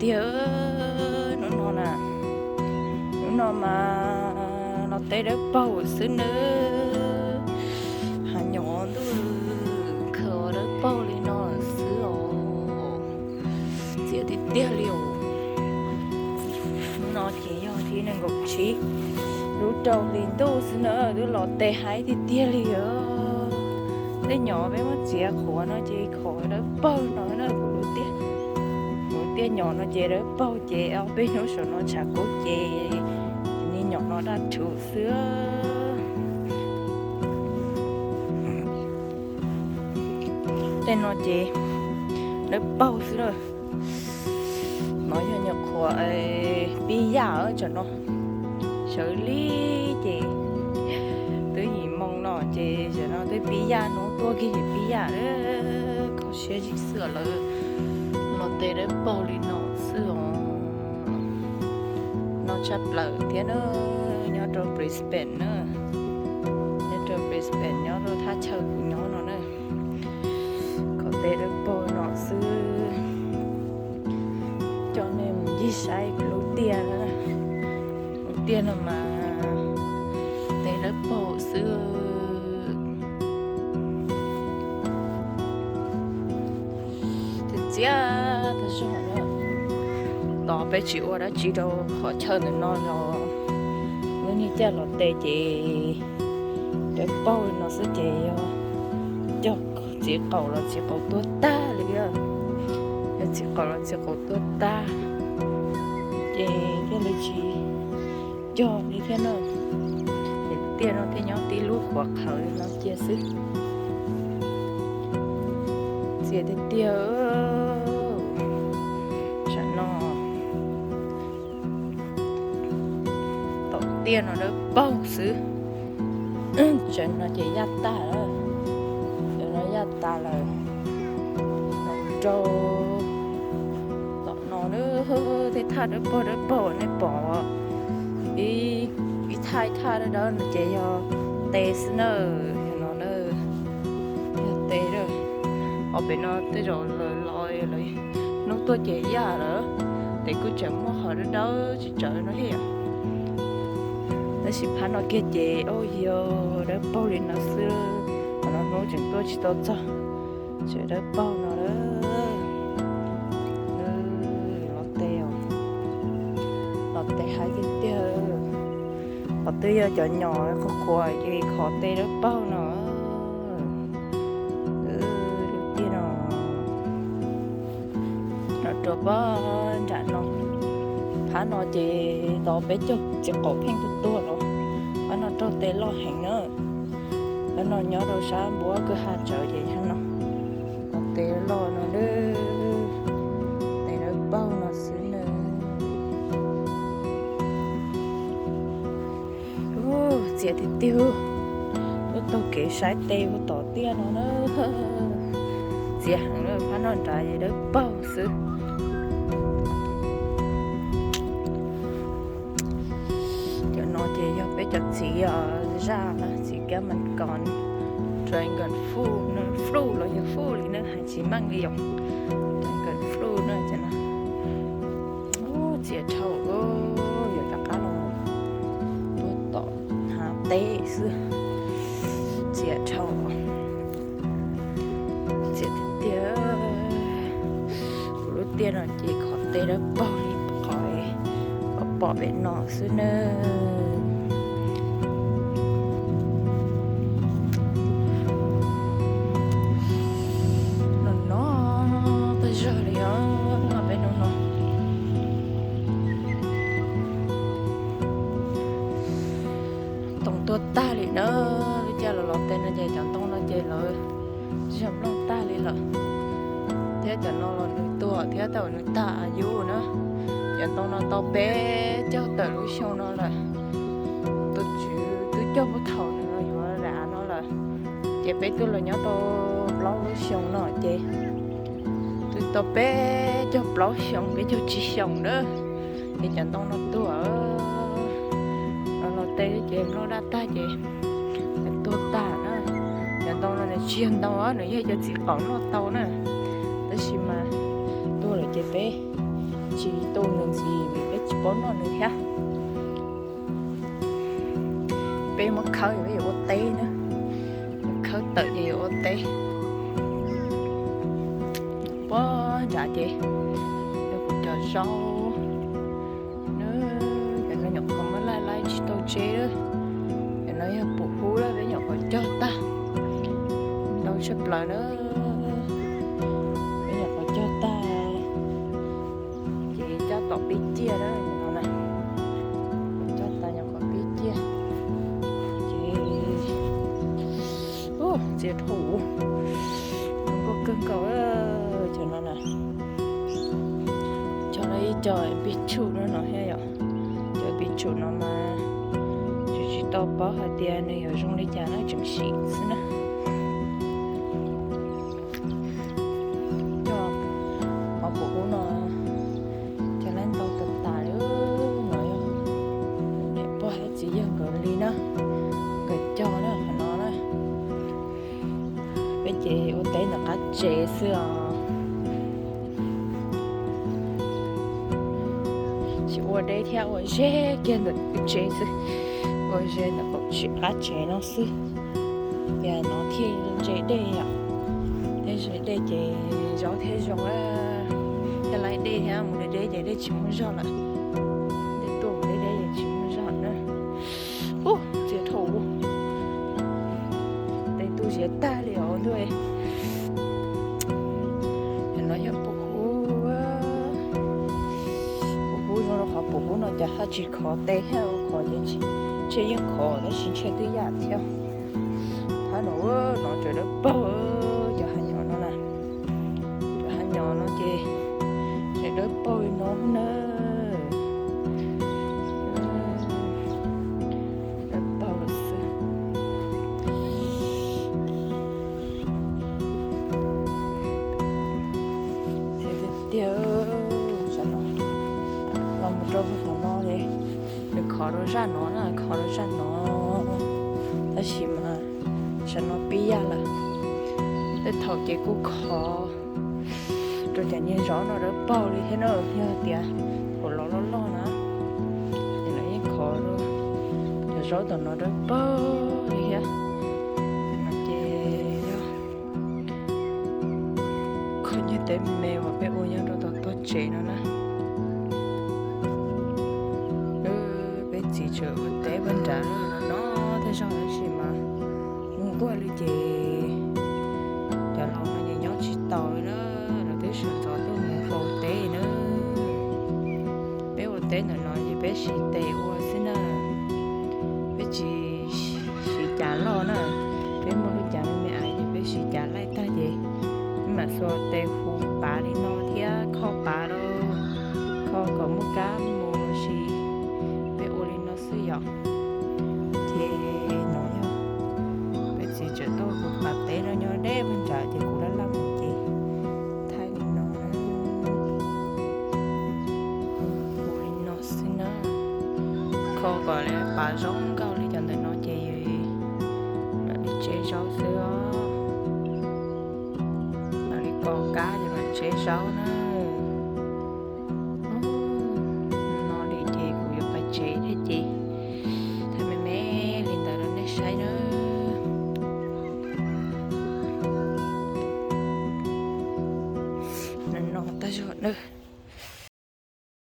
tiag, hnub no na, hnub no mas los teb dawb paug xwb nawb. Hav nyom ntuj khaws dawb paug li no xwb os. Txias tiag tiag li os. Hnub no ces yog thib nees nkaum tsib lub rau hli ntuj xwb na, twb los teb haib tiag tiag li os. Tej nyom peb muab txiav qhuav no ces qhuav dawb paug no na kuv lub tiaj. Kuv lub tiaj nyom no ces dawb paug ces ob peb hnub saum no tshav kub ces niag nyom no daj rhuv xwb. Tej no ces dawb paug xwb na. No yog nyuam qhuav pib yaj tsam no, sawv li ces twb yim moo no ces tam no twb pib yaj, hnub tuaj kiag ces pib yaj lawm. Kho siab zim xwb lawm, los teb dawb paug li no xwb os. No tshaj plaws thiab na, nyob rau Brisbane na, nyob rau Brisbane nyob rau thaj chaw kuv nyob no na. Kho teb dawb paug no xwb. Coj nej mus ncig saib lub tiaj, lub tiaj no mas teb dawb paug xwb. Txias txias tas zog na. Tos peb tsis ua dab tsi rau qhov chaw ntawm no los lub niag caj los teb ces dawb paug li no xwb ces yog cog txiv qaum los txiv qaum tuag tag li, yog txiv qaum los txiv qaum tuag tag ces thiaj li tsis cog li thiab na. Ces tiaj no thiaj nyob tib lub qhuav qhawv no cia xwb. Txias tiag tiag. Tam no tom tiaj no dawb paug xwb. Tsev no ces yaj tag lawm, no yaj tas lawm. Rau tom no tej thaj dawb paug dawb paug nej pom, ib thaj ib thaj dawb dawb no ces yog teb xwb na. No na, yog teb lawm. Ob pem no tej zaum lawv los lawv hnub tuaj ces yaj lawm, ces kuj tseem muaj qhov dawb dawb tsis tsawg no thiab. Tab sis phab no kiag ces ua yog dawb paug li no xwb, qhov no hnub tseem tuaj tsis tau txog, tseem dawb paug no. Los teb os, los teb haib tiag tiag. Qhov twg yog cov nyom qhuav qhuav ces qhov teb dawb paug no. Lub tiaj no, no rau pob nram no. Phab no ces tau peb caug txiv qaum pheej tuag tuag los, phab no raug teb loj heev na. Lawv no nyob rau sab npuab kwj ha tsawv ces no, tau teb loj no, teb dawb paug no xwb na. Txias tiag tiag, tuaj taug kev saib teb ua tom tiaj no na. Txias heev na, phab no nrad ces dawb paug xwb. Cov no ces yog peb cov txiv zaj na, txiv kab mas kos, dragon fruit, fruit los yog fruit li na, hais tsis meej li yom. Dragon fruit na, cov no txias dhau, yuav rov qab los tuaj tom hav teb xwb. Txias dhau, txias tiag tiag. Kuv lub tiaj no ces qhov teb dawb paug li qhov pom pem no xwb nawb. No no, tej zog li os, peb no no. Ntoo tuag tag li na, lub caij los los teb no ces cov ntoo no ces lawv tsis yog nplooj tag li lawm. Thiab cov no los nws tuag thiab, tau nws tag yus na. Cov ntoo no tau peb caug tawm lub xyoo no lawm. Tus tswv twb cog puag thaum nws los yuav dav no lawm, ces peb twb los nyob tau plaub lub xyoo no ces twb tau peb caug plaub xyoo peb caug tsib xyoos na. Ces cov ntoo no tuag, los los teb ces noj daj tag ces tuag tag na. Cov ntoo no nws tsis yog ntoo, nws yog cov txiv qaum noj tau na. Tab sis mas tuag lawm ces peb tsis tu nws ntxiv vim peb tsis paub noj nws thiab. Peb muab khawb peb yuav ua teb na, khawb tawm ces yuav ua teb. Puag nrad ces yog kuv cov zaub na, cov no nyuam qhuav muab laij laij tsis tau tseb lawm. Cov no yog pum hub lawm peb nyuam qhuav cog tag, ntau tshaj plaws na, peb nyuam qhuav cog tag. Ces coj tom pib ciaj na, no na, coj tas nyuam qhuav pib ciaj. Ces txias dhau, zoo nkauj kawg nkaus cov no na. Cog lawm ib co pij tsum no thiab yom. Cov pij tsum no mas tsis tsis tau paub hais tias nws yuav zoo li cas na, tseem sim xwb na. Cov qhov pum hub no, cov lab ntau tas tas li no, niam pog thiab txiv yawg nkawd li na, nkawd cog na qhov no na. Peb ces ua teb ntawm qab tsev xwb os. Tsis ua deb thiab, ua ze kiag ntawm tsev xwb, ua ze ntawm qab tsev no xwb. Ces no thiaj ze dej yom, thiaj ze dej ces zaub thiaj zoo, thiaj laib dej thiab, mus deb deb ces dej tsis muaj zog lawm. Dej tuaj mus deb deb ces tsis muaj zog na. Ub, txias dhau, tes tu ziav tag li os ntuj. Cov no yog pum hub, pum hub zoo rau qhov pum hub no cas haj tsis khov tes thiab, khov ces ntshe yeej khov tab sis ntshe twb yam thiab. Thab no, no tseem dawb paug, cov hav nyom no na, cov hav nyom no ces tseem dawb paug li no na. Dawb paug xwb. Tiag, los mus rau tom no li, nws khov rau zaj no na, khov rau zaj no, tab sis mas zaj no pib yaj lawm. Tej thaum ces kuj khov rau cov niag zov no dawb paug li thiab na, yog tias uas los loj loj na, ces lawv yeej khov rau cov zaub tom no dawb paug li thiab. No ces yog kho nyiaj teb me me uas peb ua nyob rau tom tog tsev no na. Peb txiv tseem ua teb puag nrad no no tej zaug tab sis mas mus nquaj li ces cov laus no ces nyob tsis taus li na, lawv twb sawv ntxov tuaj mus faus teb na. Peb ua teb ntawm no ces peb siv tes ua xwb na, peb tsis siv cav loj na. Peb muaj lub cav me me es ces peb siv cav laij tag ces peb mam xuas tes hu pav li no thiab kho pav rau, kho kom muaj kab mus si. Peb ua li no xwb yom. Ces no yog peb txiv tseem tuaj hu pav teb no nyob deb puag nrad ces kuv laj laj mus ces thaij li no, hu li no xwb na. Kho kom li pav zoo nkauj li cov ntawm no ces mam li tseb zaub xwb os. Mam li kho kab ces mam tseb zaub na. No li ces kuv yuav pais tsev thiab ces thaij me me li ntawd rau nej saib na. No no tag zog na.